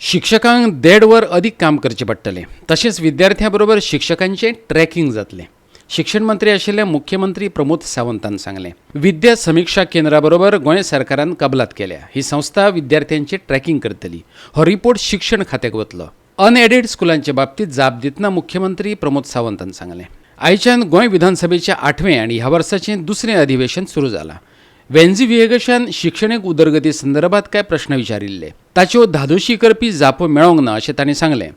शिक्षकांक देड वर अदीक काम करचें पडटलें. तशेंच विद्यार्थ्यां बरोबर शिक्षकांचें ट्रॅकिंग जातलें, शिक्षण मंत्री आशिल्ले मुख्यमंत्री प्रमोद सावंतान सांगलें. विद्या समिक्षा केंद्रा बरोबर गोंय सरकारान कबलात केल्या. ही संस्था विद्यार्थ्यांचें ट्रॅकिंग करतली. हो रिपोर्ट शिक्षण खात्याक वतलो. अनएडेड स्कुलांचे बाबतींत जाप दितना मुख्यमंत्री प्रमोद सावंतान सांगलें. आयच्यान गोंय विधानसभेचें आठवें आनी ह्या वर्साचें दुसरें अधिवेशन सुरू जालां. वेन्झी व्हिएगशान शिक्षणीक उदरगती संदर्भात कांय प्रश्न विचारिल्ले. ताच्यो धादोशी करपी जापो मेळोंक ना अशें तांणी सांगलें.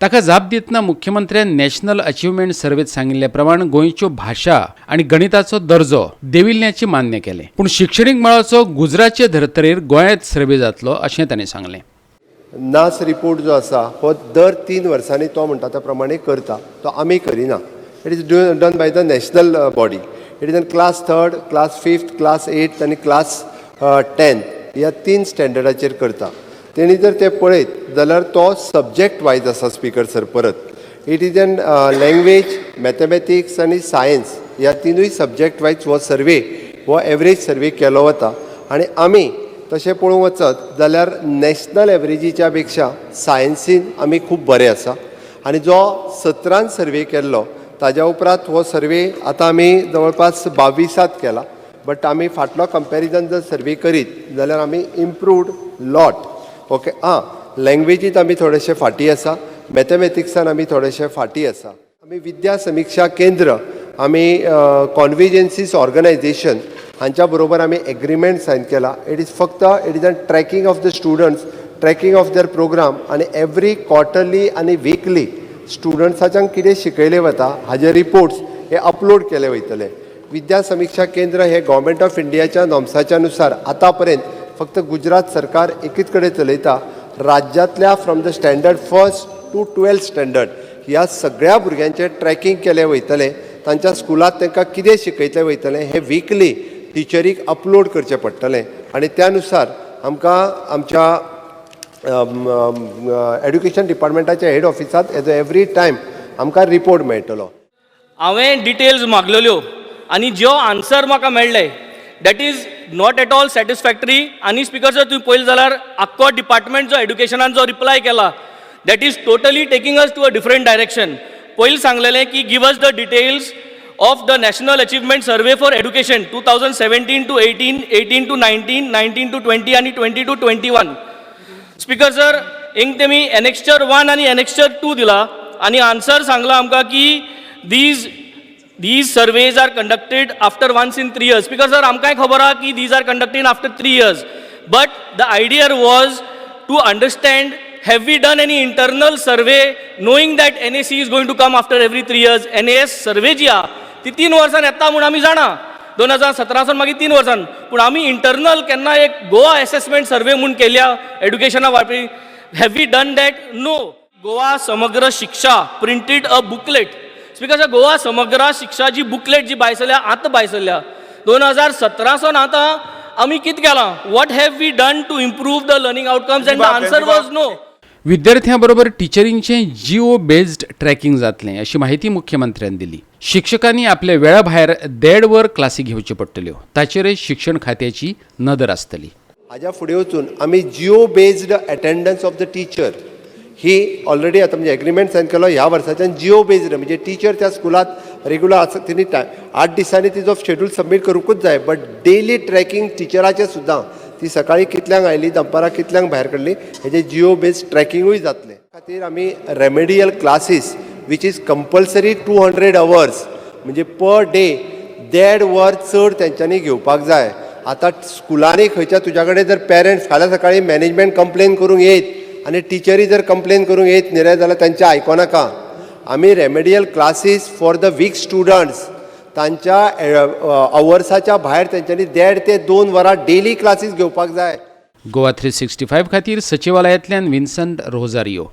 ताका जाप दितना मुख्यमंत्र्यान नॅशनल अचिव्हमेंट सर्वेत सांगिल्ले प्रमाण गोंयच्यो भाशा आनी गणिताचो दर्जो देविल्ल्याचें मान्य केलें, पूण शिक्षणीक मळाचो गुजरातचे धर्तरेर गोंयांत सर्वे जातलो अशें तांणी सांगलें. नास रिपोर्ट जो आसा हो दर 3 वर्सांनी तो म्हणटा त्या प्रमाणे करता. तो आमी करिना. It is done by the national body. It is in class third, class fifth, class eighth आनी क्लास 10th ह्या तीन स्टँडर्डाचेर करता. तेणी जर ते पळयत जाल्यार तो सब्जेक्ट वायज आसा, स्पीकर सर. परत it is an language, mathematics आनी सायन्स ह्या तिनूय सब्जेक्ट वायज हो सर्वे, हो एवरेज सर्वे केलो वता. आनी आमी तशें पळोवंक वचत जाल्यार नॅशनल एवरेजीच्या पेक्षा सायन्सीन आमी खूब बरे आसा. आनी जो 17न सर्वे केल्लो, ताज्या उपरांत हो सर्वे आतां आमी जवळपास 22त केला. बट आमी फाटलो कंपॅरिजन जर सर्वे करीत जाल्यार आमी इम्प्रूव्ड लॉट. ओके, आं, लँग्वेजीत आमी थोडेशे फाटीं आसा, मॅथमॅटिक्सान आमी थोडेशे फाटीं आसा. आमी विद्या समिक्षा केंद्र, आमी कॉन्विजन्सीस ऑर्गनायझेशन हांच्या बरोबर आमी एग्रीमेंट सायन केला. It is फक्त it is a tracking of the students, tracking of their program आनी एवरी क्वॉर्टरली आनी विकली स्टुडंट्साच्यान कितें शिकयलें वता हाजे रिपोर्ट्स हे अपलोड केले वयतले. विद्या समिक्षा केंद्र हे गव्हर्मेंट ऑफ इंडियाच्या नॉर्म्साच्या नुसार आतां पर्यंत फक्त गुजरात सरकार एकीच कडेन चलयता. राज्यांतल्या from the standard first to 12th standard ह्या सगळ्या भुरग्यांचें ट्रॅकिंग केलें वयतलें. तांच्या स्कुलांत तांकां कितें शिकयतलें वयतलें हें विकली टिचरीक अपलोड करचें पडटलें आनी त्या नुसार आमकां आमच्या एड्युकेशन डिपार्टमेंटाच्या हेड ऑफिसांत एज एवरी टायम आमकां रिपोर्ट मेळटलो. हांवें डिटेल्स मागलेल्यो आनी ज्यो आन्सर म्हाका मेळ्ळे, that is not at all satisfactory. आनी स्पिकर सर, तुवें पळयलें जाल्यार आख्खो डिपार्टमेंट जो एड्युकेशनान जो रिप्लाय केला, that is totally taking us to a different direction. पयलीं सांगलेलें की give us the details of the National Achievement Survey for Education 2017 to 18, 18 to 19, 19 to 20 आनी 20 to 21. Speaker sir, हिंग तेमी एनेक्स्चर 1 आनी एनेक्स्चर 2 दिला आनी आन्सर सांगला आमकां की these surveys are conducted after once in 3 years. Speaker sir, आमकांय खबर आहा की these are conducted after 3 years, but the idea was to understand, have we done any internal survey, knowing that NAC is going to come after every 3 years? NAS survey जी आहा ती 3 वर्सां येता म्हूण आमी जाणा, 2017 सावन मागीर 3 वर्सान. पूण आमी इंटरनल केन्ना एक गोवा एसेसमेंट सर्वे म्हूण केल्या एड्युकेशना वापरी? Have we done that? No. Goa Samagra Shiksha printed a booklet. Speaker sir, Goa Samagra Shiksha ji booklet जी भायर सरल्या, आतां भायर सरल्या. 2017 सावन आतां आमी कितें केलां? What have we done to improve the learning outcomes? And the answer was no. विद्यार्थ्यां बरोबर टिचरींचें जिओ बेस्ड ट्रॅकिंग जातलें अशी माहिती मुख्यमंत्र्यान दिली. शिक्षकांनी आपल्या वेळा भायर देड वर क्लासी घेवच्यो पडटल्यो. ताचेरय शिक्षण खात्याची नदर आसतली. हाज्या फुडें वचून आमी geo based attendance of the teacher he already आतां म्हणजे एग्रीमेंट सायन केलो. ह्या वर्साच्यान जिओ बेज्ड म्हणजे टिचर त्या स्कुलांत रेगुलर आसा, तिणी 8 दिसांनी तिजो शेड्यूल सबमीट करूंकूच जाय. बट डेली ट्रॅकिंग टिचराचें सुद्दां, ती सकाळी कितल्यांक आयली, दनपारां कितल्यांक भायर काडली, हेजें जिओ बेज्ड ट्रॅकिंगूय जातलें. खातीर आमी remedial classes, which is compulsory 200 hours, म्हणजे पर डे देड वर चड तेंच्यांनी घेवपाक जाय. आतां स्कुलांनी खंयच्या तुज्या कडेन जर पेरंट्स फाल्यां सकाळीं मॅनेजमेंट कंप्लेन करूंक येयत आनी टिचरी जर कंप्लेन करूंक येयत न्ही रे, जाल्यार तेंचें आयको नाका. आमी remedial classes for the weak students, तांच्या अवर्साच्या भायर तेंच्यांनी 1.5 ते 2 वरां डेली क्लासीस घेवपाक जाय. गोवा 365 खातीर सचिवालयांतल्यान विन्संट रोजारियो.